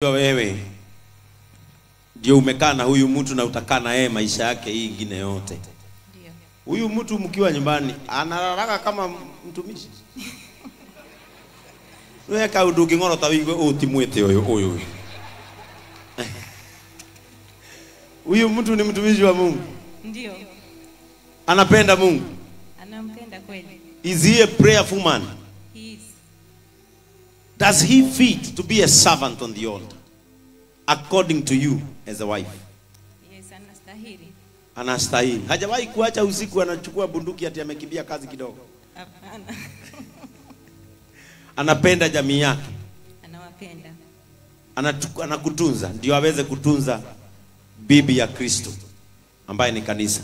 Wewe ndio umekaa na huyu mtu na utakaa na yeye maisha yake hii ingine yote. Ndio. Huyu mtu mkiwa nyumbani analalaka kama mtumishi. Wewe kaundu nging'orota wigue ũũ ti mwĩte ũyũ ũyũ. Huyu mtu ni mtumishi wa Mungu. Ndio. Anapenda Mungu. Anampenda kweli. Is he a prayerful man? He is. Does he fit to be a servant on the altar? According to you as a wife. Yes, anastahili. Anastahili. Hajawahi kuacha usiku anachukua bunduki ati amekimbia kazi kidogo. Hapana. Anapenda jamii yake. Anawapenda. Anakutunza ndio aweze kutunza bibi ya Kristo ambaye ni kanisa.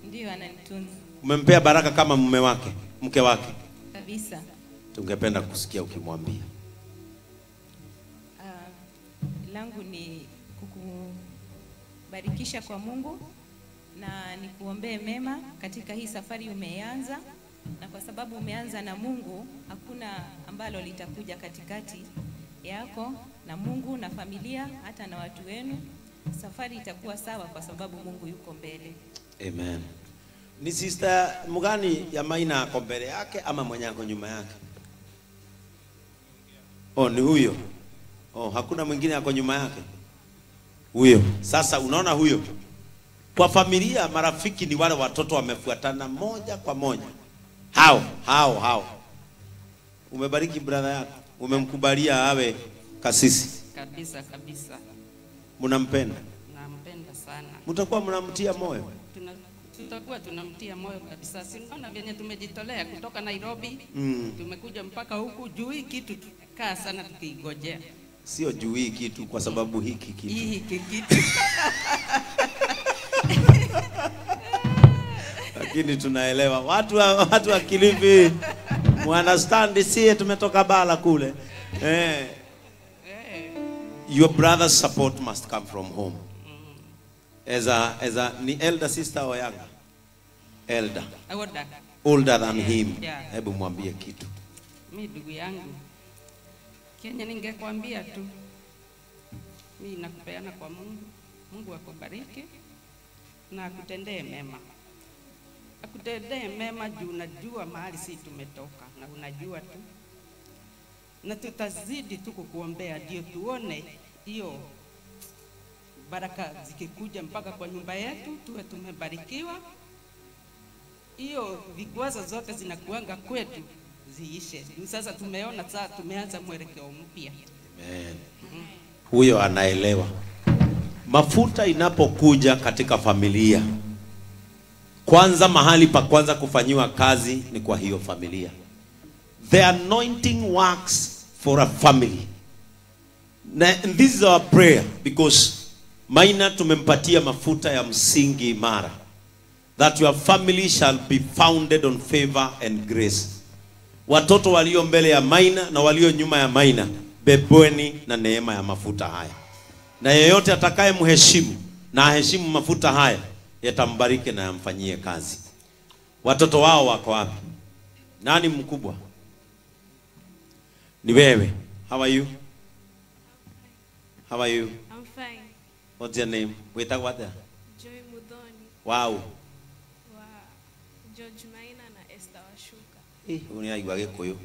Ndio, ananitunza. Umempea baraka kama mume wake, mke wake. Kabisa. Tungependa kusikia ukimwambia. Langu ni kukubarikisha kwa Mungu na nikuombee mema katika hii safari umeanza, na kwa sababu umeanza na Mungu hakuna ambalo litakuja katikati yako na Mungu na familia hata na watu wenu. Safari itakuwa sawa kwa sababu Mungu yuko mbele. Amen. Ni sister mgani ya Maina ako mbele yake ama mwenye ako nyuma yake? Oh, ni huyo. Oh, hakuna mwingine ako nyuma yake. Huyo. Sasa unaona huyo. Kwa familia marafiki ni wale watoto wamefuatana moja kwa moja. Hao. Umebariki brother yako. Umemkubalia awe kasisi. Kabisa kabisa. Mnampenda? Nampenda sana. Mtakuwa mnamtia moyo? Tutakuwa tunamtia moyo kabisa. Si unaona venye tumejitolea kutoka Nairobi, tumekuja mpaka huku juu hii kitu tukaa sana tukiingojea. Sio juu hii kitu kwa sababu hiki kitu. Hiki kitu. Lakini tunaelewa watu wa Kilifi understand, sie tumetoka bala kule. Your brother's support must come from home. As a ni elder sister or younger? Elder. Older than him. Yeah. Hebu mwambie kitu. Mimi ndugu yangu, Kenya ningekwambia tu, mimi nakupeana kwa Mungu. Mungu akubariki na akutendee mema. Akutendee mema juu unajua mahali si tumetoka na unajua tu. Na tutazidi tu kukuombea ndio tuone hiyo baraka zikikuja mpaka kwa nyumba yetu tuwe tumebarikiwa. Hiyo vikwazo zote zinakuanga kwetu ziishe. Sasa tumeona sasa tumeanza mwelekeo mpya. Amen. Huyo anaelewa. Mafuta inapokuja katika familia, kwanza mahali pa kwanza kufanyiwa kazi ni kwa hiyo familia. The anointing works for a family. And this is our prayer because Maina tumempatia mafuta ya msingi imara. That your family shall be founded on favor and grace. Watoto walio mbele ya Maina na walio nyuma ya Maina, bebweni na neema ya mafuta haya. Na yeyote atakaye mheshimu na aheshimu mafuta haya, yatambariki na yamfanyie kazi. Watoto wao wako wapi? Nani mkubwa? Ni wewe. How are you? How are you? I'm fine. What's your name? Wait, what there? Joy Mudhoni. Wow. Wa George Maina na Esther Washuka. Uniaigua Gikuyu.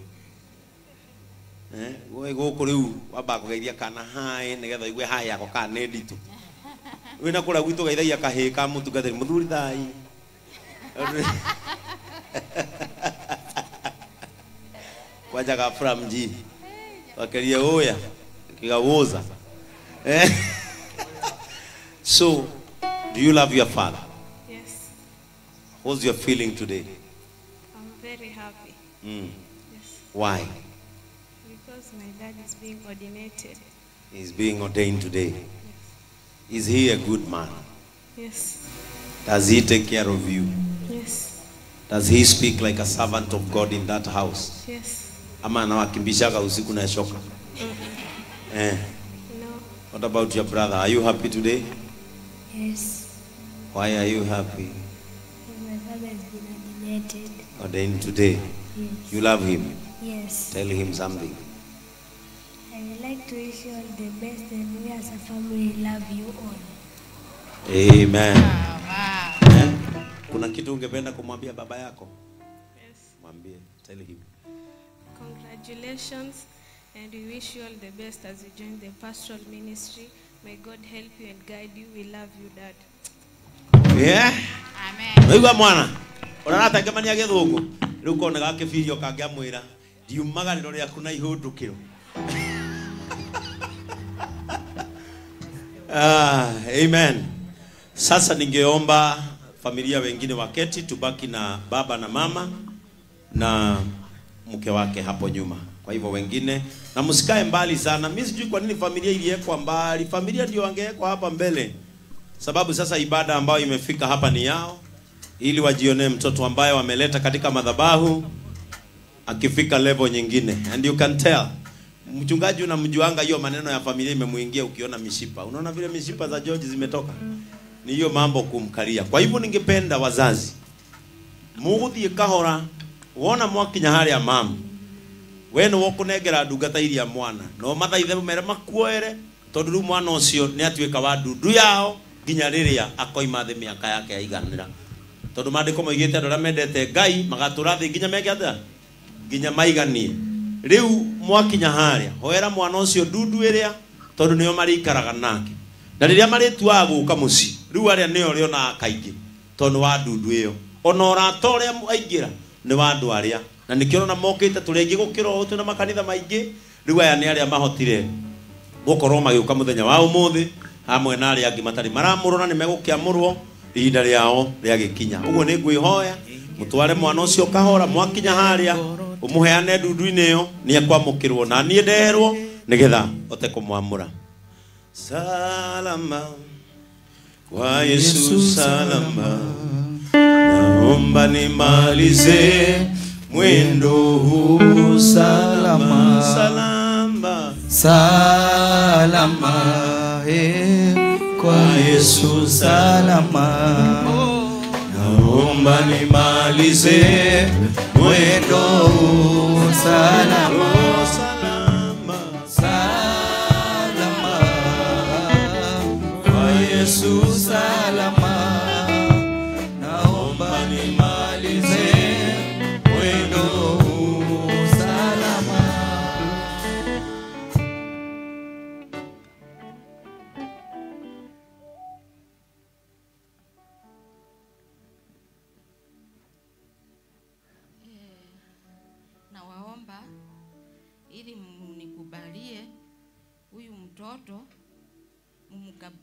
Wewe guku riu wamba kugeithia kana hai nigetha igue hai yako kana nĩ nditũ. Wĩna kũrĩa gwitũ geithagia kahĩĩ ka mũtungatĩri mũthuri thai. Kwanja ka from G. Wakeria oya kigawoza. So, do you love your father? Yes. What's your feeling today? I'm very happy. Mm. Yes. Why? Because my dad is being ordinated. He's being ordained today. Yes. Is he a good man? Yes. Does he take care of you? Yes. Does he speak like a servant of God in that house? Yes. Ama anawakimbishaga usiku na shoka? Eh. No. What about your brother? Are you happy today? Yes. Why are you happy? My father has been ordinated. Ordained today. Yes. You love him? Yes. Tell him something. I I like to wish you all the best, and we as a family love you all. Amen. Wow. Eh? Kuna kitu ungependa kumwambia baba yako? Yes. Mwambie, tell him. Congratulations, and we wish you all the best as you join the pastoral ministry. May God help you and guide you. We love you, Dad. Yeah. Amen. Wewe mwana, urarata ngemania githungu. Riu kone gakibirio kangiamwira, ndiumagariro riaku na ihundukiro. Ah, amen. Sasa ningeomba familia wengine waketi, tubaki na baba na mama na mke wake hapo nyuma. Kwa hivyo wengine, na msikae mbali sana. Mimi sijui kwa nini familia iliwekwa mbali. Familia ndio wangewekwa hapa mbele. Sababu sasa ibada ambayo imefika hapa ni yao, ili wajionee mtoto ambaye wameleta katika madhabahu akifika level nyingine. And you can tell. Mchungaji unamjuanga hiyo maneno ya familia imemuingia ukiona mishipa. Unaona vile mishipa za George zimetoka? Ni hiyo mambo kumkalia. Kwa hivyo ningependa wazazi, muguthie kahora, wona mwakinya haria mamu, we nĩ wokunengera ndungata iria mwana, no mathaithe mere makuoere, tondu riu mwana ucio nĩ atuĩka wa ndundu yao nginya rĩrĩa akoima thĩ mĩaka yake yaiganĩra. Tondu maandĩko moigĩte andũ arĩa mendete Ngai magatũra thĩ nginya meke atĩa? Nginya maiganie. Riu mwakinya haria, hoera mwana ucio ndundu ĩrĩa, tondu nĩo marĩikaraga nake. Na rĩrĩa marĩtuaga gũka mũciĩ, riu arĩa nĩo rĩonaga kaingĩ, tondu wa ndundu ĩyo. Ona ũrata ũrĩa aingĩra nĩ wa andũ arĩa. Na nĩkĩo ũrona mokĩte tũrĩ aingĩ gũkĩra ũũ, twĩna makanitha maingĩ. Rĩu aya nĩ arĩa mahotire gũkorwo magĩũka mũthenya wa ũmũthĩ, hamwe na arĩa angĩ matarĩ maramũrwo na nĩmegũkĩamũrwo ihinda rĩao rĩagĩkinya. Ũguo nĩ ngwĩhoya mũtware mwana ũcio kahora, mwakinya harĩa ũmũheane ndundu-inĩ ĩyo, nĩekwamũkĩrwo na niĩ ndeherwo nĩgetha hote kũmwamũra. Salama kwa Yesu, salama, naomba nimalize mwendo huu salama. Salama, salama, kwa Yesu salama, naomba nimalize mwendo huu salama. Salama, salama, kwa Yesu salama, naomba nimalize mwendo huu salama. Nawaomba ili mnikubalie huyu mtoto,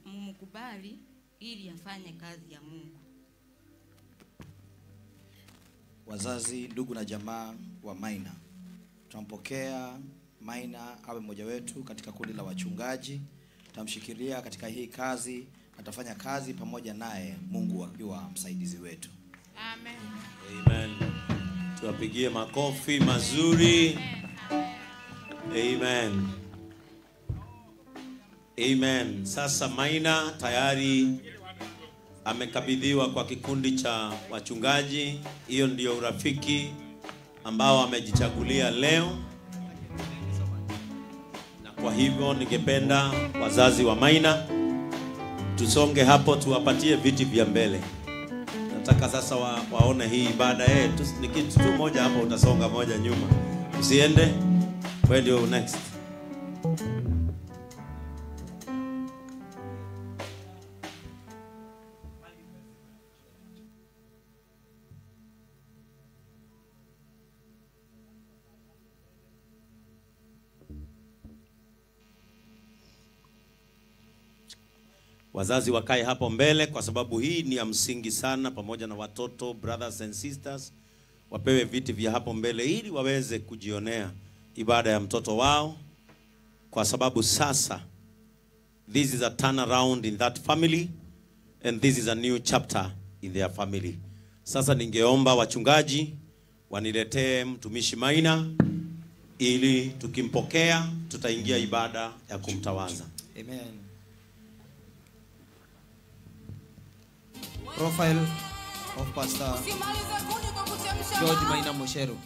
mumkubali ili afanye kazi ya Mungu. Wazazi, ndugu na jamaa wa Maina, tunampokea Maina awe mmoja wetu katika kundi la wachungaji. Tutamshikilia katika hii kazi, atafanya kazi pamoja naye, Mungu akiwa msaidizi wetu. Amen. Amen. Tuwapigie makofi mazuri. Amen. Amen. Sasa Maina tayari amekabidhiwa kwa kikundi cha wachungaji. Hiyo ndio urafiki ambao amejichagulia leo. Na kwa hivyo ningependa wazazi wa Maina tusonge hapo, tuwapatie viti vya mbele. Nataka sasa waone hii ibada yetu. Ni kitu tu moja hapo, utasonga moja nyuma. Usiende. Wewe ndio next. Wazazi wakae hapo mbele kwa sababu hii ni ya msingi sana, pamoja na watoto, brothers and sisters, wapewe viti vya hapo mbele ili waweze kujionea ibada ya mtoto wao, kwa sababu sasa this is a turnaround in that family and this is a new chapter in their family. Sasa ningeomba wachungaji waniletee mtumishi Maina ili tukimpokea tutaingia ibada ya kumtawaza. Amen. Profile of Pastor George Maina Mucheru.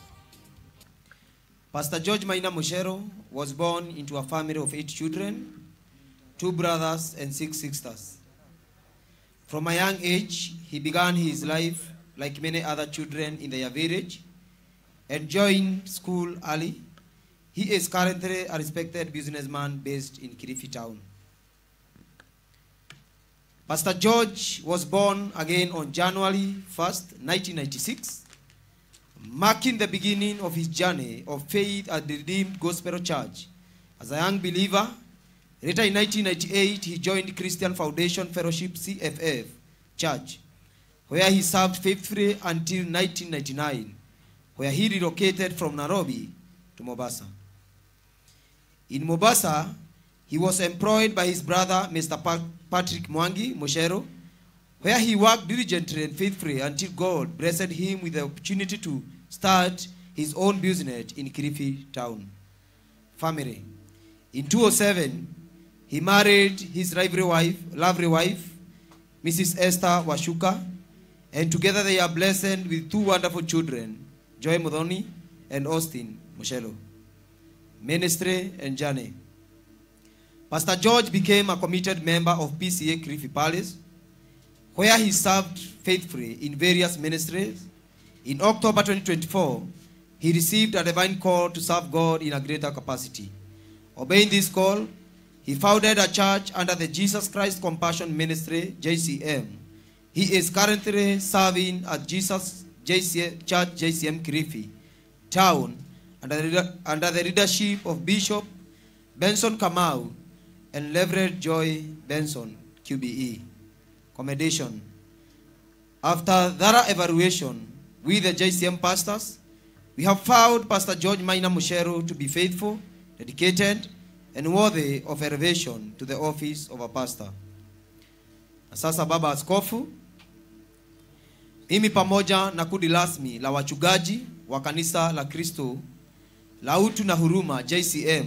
Pastor George Maina Mucheru was born into a family of 8 children, 2 brothers and 6 sisters. From a young age, he began his life like many other children in their village and joined school early. He is currently a respected businessman based in Kilifi town. Pastor George was born again on January 1st, 1996, marking the beginning of his journey of faith at the Redeemed Gospel Church. As a young believer, later in 1998, he joined Christian Foundation Fellowship CFF Church, where he served faithfully until 1999, where he relocated from Nairobi to Mombasa. In Mombasa, he was employed by his brother, Mr. Patrick Mwangi Mucheru, where he worked diligently and faithfully until God blessed him with the opportunity to start his own business in Kilifi town. Family. In 2007, he married his lovely wife, Mrs. Esther Washuka, and together they are blessed with 2 wonderful children, Joy Muthoni and Austin Mucheru. Ministry and journey. Pastor George became a committed member of PCA Kilifi Palace, where he served faithfully in various ministries. In October 2024, he received a divine call to serve God in a greater capacity. Obeying this call, he founded a church under the Jesus Christ Compassion Ministry, JCM. He is currently serving at Jesus Church JCM Kilifi town under the leadership of Bishop Benson Kamau and Reverend Joy Benson, QBE. Commendation. After thorough evaluation with the JCM pastors, we have found Pastor George Maina Mucheru to be faithful, dedicated, and worthy of elevation to the office of a pastor. Na sasa Baba Askofu, mimi pamoja na kundi rasmi la wachungaji wa kanisa la Kristo la Utu na Huruma JCM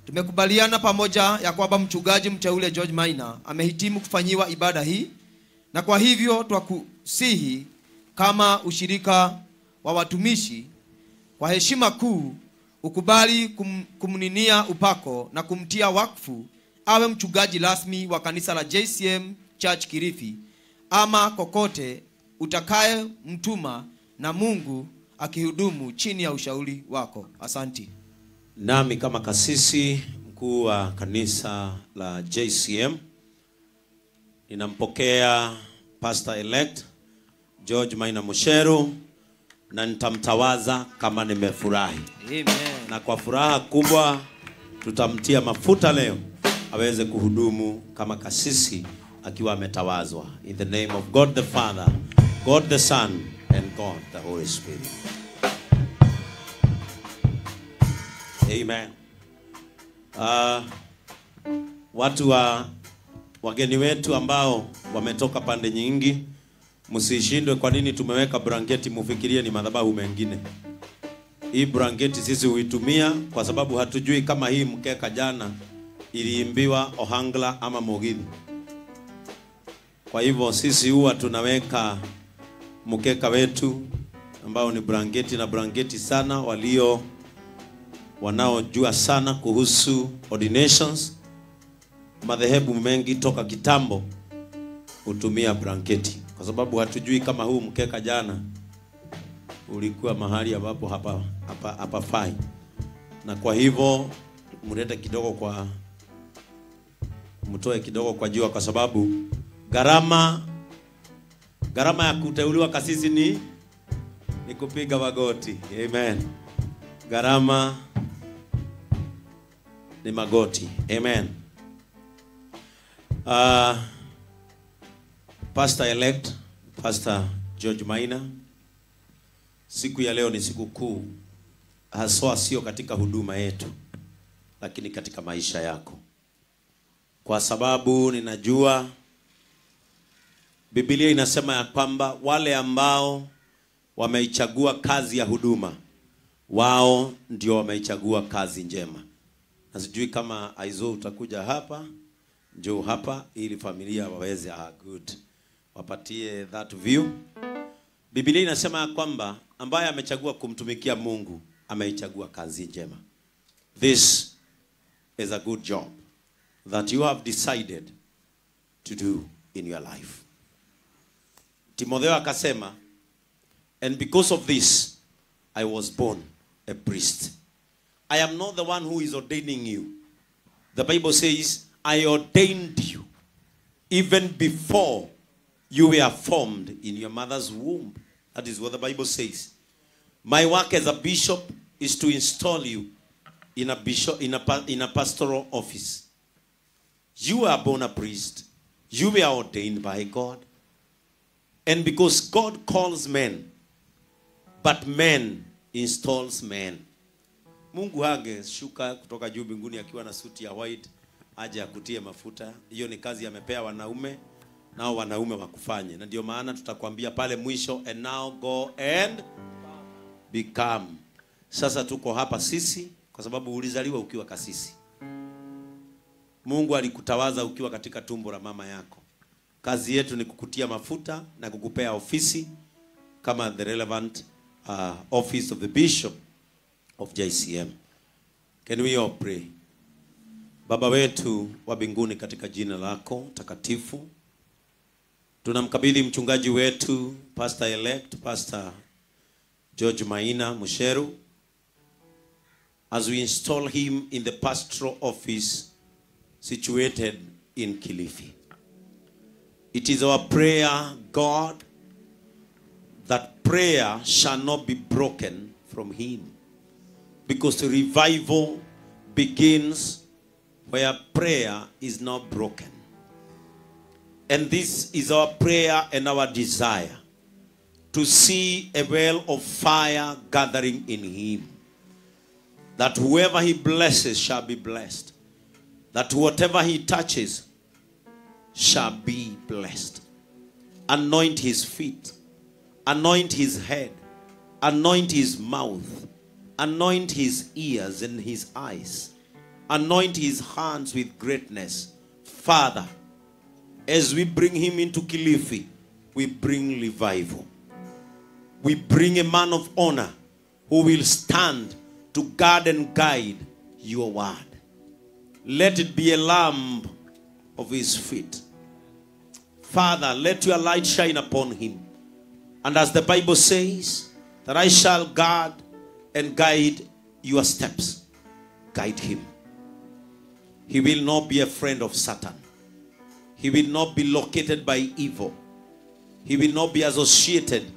tumekubaliana pamoja ya kwamba mchungaji mteule George Maina amehitimu kufanyiwa ibada hii, na kwa hivyo twakusihi kama ushirika wa watumishi kwa heshima kuu ukubali kumninia upako na kumtia wakfu awe mchungaji rasmi wa kanisa la JCM Church Kilifi ama kokote utakaye mtuma na Mungu akihudumu chini ya ushauri wako. Asanti. Nami kama kasisi mkuu wa kanisa la JCM ninampokea Pastor elect George Maina Mucheru na nitamtawaza kama nimefurahi. Amen. Na kwa furaha kubwa tutamtia mafuta leo aweze kuhudumu kama kasisi akiwa ametawazwa. In the name of God the Father, God the Son, and God the Holy Spirit. Amen. Watu wa wageni wetu ambao wametoka pande nyingi, msishindwe kwa nini tumeweka blanketi mufikirie ni madhabahu mengine. Hii blanketi sisi huitumia kwa sababu hatujui kama hii mkeka jana iliimbiwa Ohangla ama Mugithi. Kwa hivyo sisi huwa tunaweka mkeka wetu ambao ni blanketi, na blanketi sana walio wanaojua sana kuhusu ordinations, madhehebu mengi toka kitambo hutumia blanketi kwa sababu hatujui kama huu mkeka jana ulikuwa mahali ambapo hapafai. Na kwa hivyo mlete kidogo kwa mtoe kidogo kwa jua, kwa sababu gharama ya kuteuliwa kasisi ni kupiga magoti. Amen. Gharama ni magoti. Amen. Pastor elect Pastor George Maina, siku ya leo ni siku kuu, haswa sio katika huduma yetu, lakini katika maisha yako. Kwa sababu ninajua Biblia inasema ya kwamba wale ambao wameichagua kazi ya huduma, wao ndio wameichagua kazi njema. Na sijui kama Aizo utakuja hapa, njoo hapa ili familia waweze good, wapatie that view. Biblia inasema ya kwamba ambaye amechagua kumtumikia Mungu ameichagua kazi njema. This is a good job that you have decided to do in your life. Timotheo akasema, and because of this, I was born a priest. I am not the one who is ordaining you. The Bible says, I ordained you even before you were formed in your mother's womb. That is what the Bible says. My work as a bishop is to install you in a bishop, in a pastoral office. You are born a priest. You were ordained by God. And because God calls men, but men installs men. Mungu hangeshuka kutoka juu mbinguni akiwa na suti ya white aje akutie mafuta. Hiyo ni kazi amepea wanaume, nao wanaume wakufanye. Na ndio maana tutakwambia pale mwisho, and now go and become. Sasa tuko hapa sisi kwa sababu ulizaliwa ukiwa kasisi. Mungu alikutawaza ukiwa katika tumbo la mama yako. Kazi yetu ni kukutia mafuta na kukupea ofisi kama the relevant office of the bishop of JCM. Can we all pray? Baba wetu wa mbinguni, katika jina lako takatifu, tunamkabidhi mchungaji wetu, Pastor elect, Pastor George Maina Mucheru, as we install him in the pastoral office situated in Kilifi. It is our prayer, God, that prayer shall not be broken from him, because the revival begins where prayer is not broken. And this is our prayer and our desire, to see a well of fire gathering in him, that whoever he blesses shall be blessed, that whatever he touches shall be blessed. Anoint his feet, anoint his head, anoint his mouth, anoint his ears and his eyes, anoint his hands with greatness. Father, as we bring him into Kilifi, we bring revival. We bring a man of honor who will stand to guard and guide your word. Let it be a lamp of his feet. Father, let your light shine upon him. And as the Bible says, that I shall guard and guide your steps. Guide him. He will not be a friend of Satan. He will not be located by evil. He will not be associated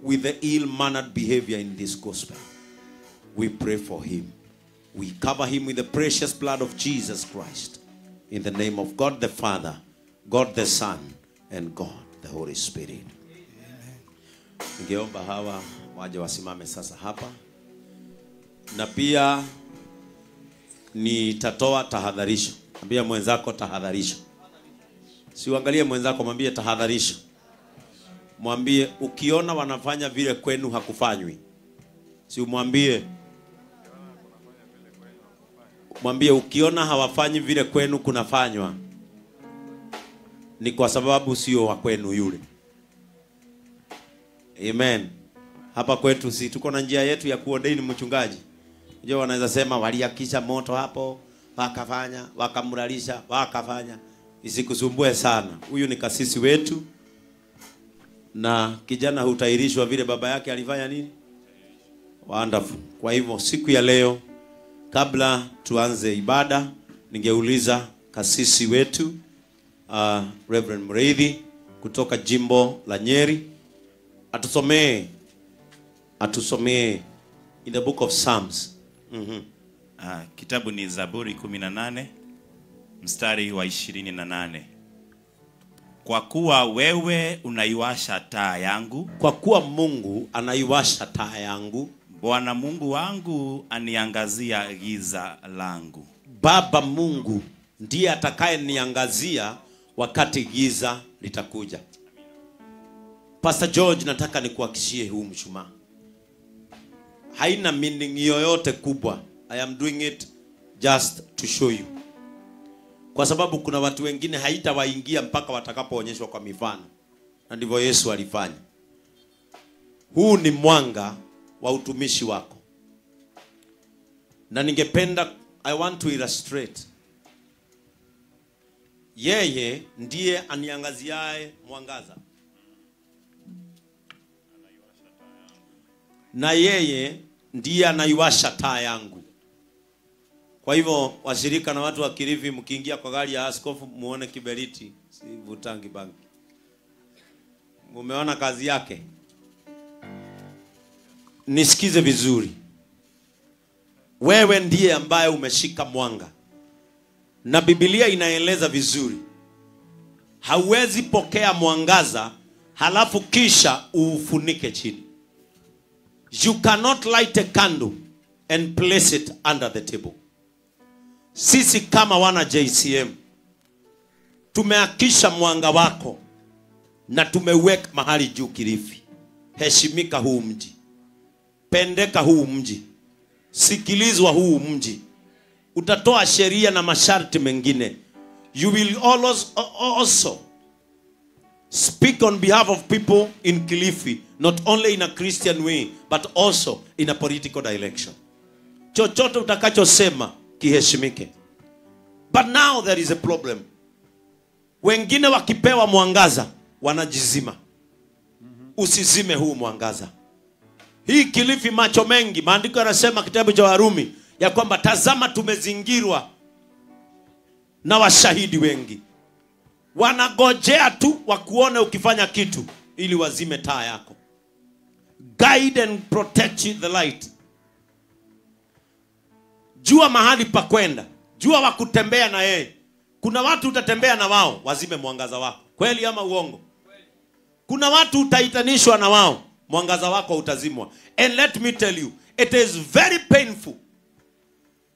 with the ill-mannered behavior in this gospel. We pray for him. We cover him with the precious blood of Jesus Christ. In the name of God the Father, God the Son, and God the Holy Spirit. Ningeomba hawa waje wasimame sasa hapa. Na pia nitatoa tahadharisho. Ambia mwenzako tahadharisho. Siuangalie mwenzako, mwambie tahadharisho. Mwambie ukiona wanafanya vile kwenu hakufanywi. Si umwambie. Mwambie ukiona hawafanyi vile kwenu kunafanywa, ni kwa sababu sio wa kwenu yule. Amen. Hapa kwetu si tuko na njia yetu ya kuordain mchungaji. Unajua wanaweza sema waliakisha moto hapo, wakafanya, wakamralisha, wakafanya. Isikusumbue sana. Huyu ni kasisi wetu. Na kijana hutairishwa vile baba yake alifanya nini? Wonderful. Kwa hivyo siku ya leo, kabla tuanze ibada, ningeuliza kasisi wetu Reverend Mreithi kutoka jimbo la Nyeri atusomee in the book of Psalms. Kitabu ni Zaburi 18 mstari wa 28. Kwa kuwa wewe unaiwasha taa yangu. Kwa kuwa Mungu anaiwasha taa yangu. Bwana Mungu wangu aniangazia giza langu. Baba Mungu ndiye atakaye niangazia wakati giza litakuja. Pastor George, nataka nikuhakishie huu mshumaa. Haina meaning yoyote kubwa. I am doing it just to show you. Kwa sababu kuna watu wengine haitawaingia mpaka watakapoonyeshwa kwa mifano. Na ndivyo Yesu alifanya. Huu ni mwanga wa utumishi wako. Na ningependa, I want to illustrate. Yeye ndiye aniangaziaye mwangaza, na yeye ndiye anaiwasha taa yangu. Kwa hivyo washirika na watu wa Kilifi, mkiingia kwa gari ya askofu muone kiberiti, si vutangi bangi. Mumeona kazi yake? Nisikize vizuri. Wewe ndiye ambaye umeshika mwanga. Na Biblia inaeleza vizuri. Hauwezi pokea mwangaza halafu kisha uufunike chini. You cannot light a candle and place it under the table. Sisi kama wana JCM tumeakisha mwanga wako na tumeweka mahali juu Kilifi. Heshimika huu mji. Pendeka huu mji. Sikilizwa huu mji. Utatoa sheria na masharti mengine. You will always also speak on behalf of people in Kilifi, not only in a Christian way, but also in a political direction. Chochote utakachosema kiheshimike. But now there is a problem. Wengine wakipewa mwangaza wanajizima. Usizime huu mwangaza. Hii Kilifi macho mengi, maandiko yanasema kitabu cha Warumi ya kwamba tazama tumezingirwa na washahidi wengi. Wanagojea tu wakuone ukifanya kitu ili wazime taa yako. Guide and protect the light. Jua mahali pa kwenda, jua wakutembea na yeye. Kuna watu utatembea na wao wazime mwangaza wako. Kweli ama uongo? Kuna watu utaitanishwa na wao, mwangaza wako utazimwa. And let me tell you, it is very painful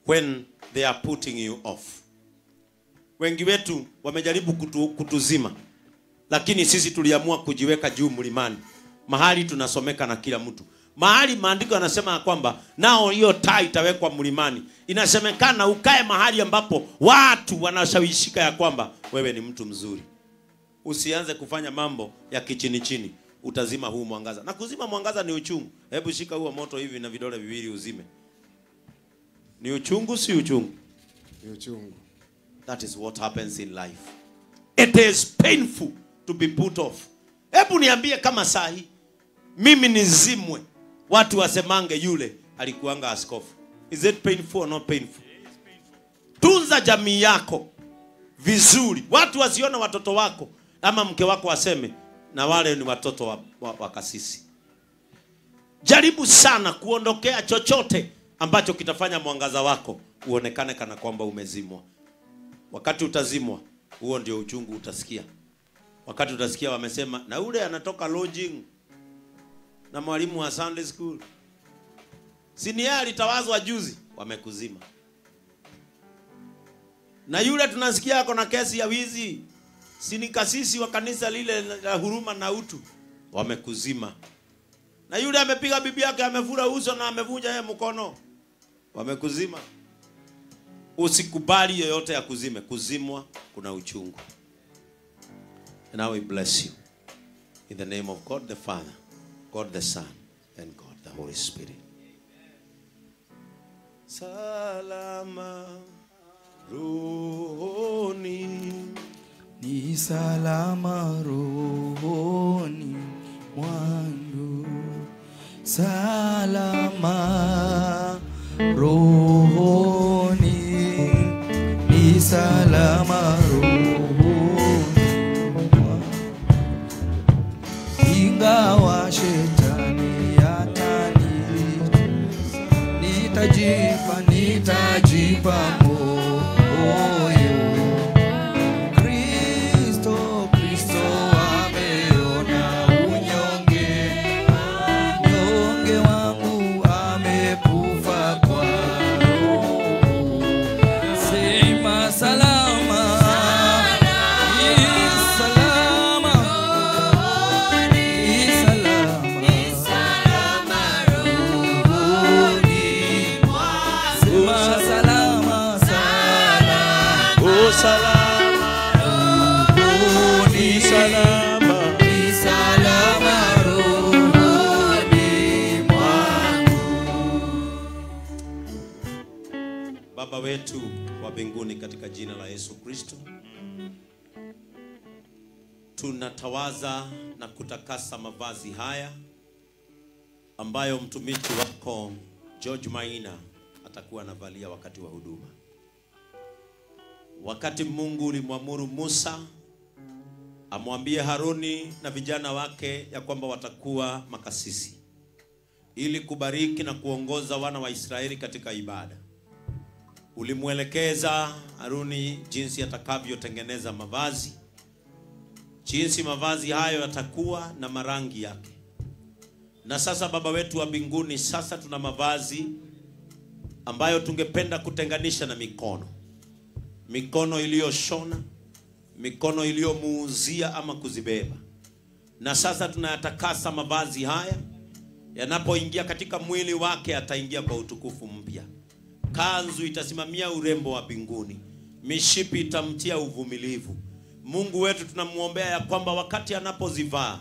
when they are putting you off. Wengi wetu wamejaribu kutuzima, lakini sisi tuliamua kujiweka juu mlimani, mahali tunasomeka na kila mtu. Mahali maandiko yanasema kwamba nao hiyo taa itawekwa mlimani. Inasemekana ukae mahali ambapo watu wanashawishika ya kwamba wewe ni mtu mzuri. Usianze kufanya mambo ya kichini chini, utazima huu mwangaza. Na kuzima mwangaza ni uchungu. Hebu shika huo moto hivi na vidole viwili uzime. Ni uchungu, si uchungu? Ni uchungu. That is what happens in life. It is painful to be put off. Hebu niambie kama sahi mimi nizimwe, watu wasemange yule alikuanga askofu. Is it painful or not painful? Tunza jamii yako vizuri. Watu wasione watoto wako ama mke wako waseme na wale ni watoto wa kasisi. Jaribu sana kuondokea chochote ambacho kitafanya mwangaza wako uonekane kana kwamba umezimwa. Wakati utazimwa, huo ndio uchungu utasikia. Wakati utasikia wamesema na ule anatoka lodging na mwalimu wa Sunday school, si ni yeye alitawazwa juzi, wamekuzima. Na yule tunasikia ako na kesi ya wizi, si ni kasisi wa kanisa lile la huruma na utu, wamekuzima. Na yule amepiga bibi yake, amefura uso na amevunja yeye mkono, wamekuzima. Usikubali yoyote ya kuzime. Kuzimwa kuna uchungu. And now we bless you in the name of God the Father, God the Son, and God the Holy Spirit. Salama rohoni, ni salama rohoni mwangu, salama rohoni, ni salama rohoni mwangu. Ingawa shetani atanitesa, nitajipa, nitajipa moyo. Kristo, Kristo ameona unyonge, unyonge wangu amekufa kwa roho. Sema salama, salama, salama, rohoni. Sema salama, salama, oh salama, rohoni, salama, salama rohoni mwangu. Baba wetu wa mbinguni, katika jina la Yesu Kristo, tunatawaza na kutakasa mavazi haya ambayo mtumishi wako George Maina atakuwa anavalia wakati wa huduma. Wakati Mungu ulimwamuru Musa amwambie Haruni na vijana wake ya kwamba watakuwa makasisi ili kubariki na kuongoza wana wa Israeli katika ibada, ulimwelekeza Haruni jinsi atakavyotengeneza mavazi, jinsi mavazi hayo yatakuwa na marangi yake. Na sasa Baba wetu wa mbinguni, sasa tuna mavazi ambayo tungependa kutenganisha na mikono, mikono iliyoshona, mikono iliyomuuzia ama kuzibeba. Na sasa tunayatakasa mavazi haya, yanapoingia katika mwili wake ataingia kwa utukufu mpya. Kanzu itasimamia urembo wa mbinguni, mishipi itamtia uvumilivu. Mungu wetu, tunamuombea ya kwamba wakati anapozivaa